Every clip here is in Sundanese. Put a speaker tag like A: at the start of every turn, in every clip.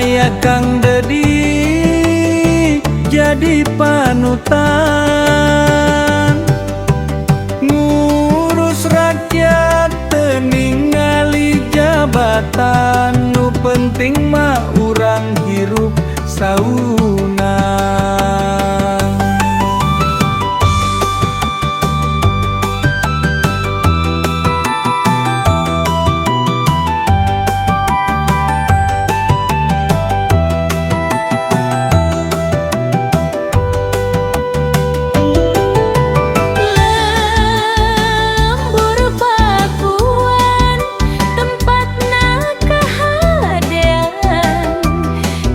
A: Aya Kang Dedi jadi panutan. Ngurus rakyat teu ningali jabatan, nu penting mah urang hirup sauna.
B: Lembur Pakuan tempatna kahadean,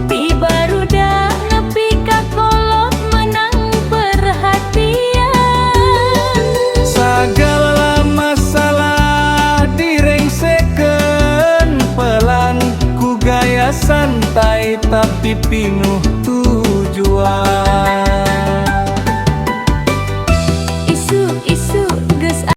B: ti barudak nepi ka kolot menang perhatian.
A: Sagala masalah direngsekeun pelan, ku gaya santai tapi pinuh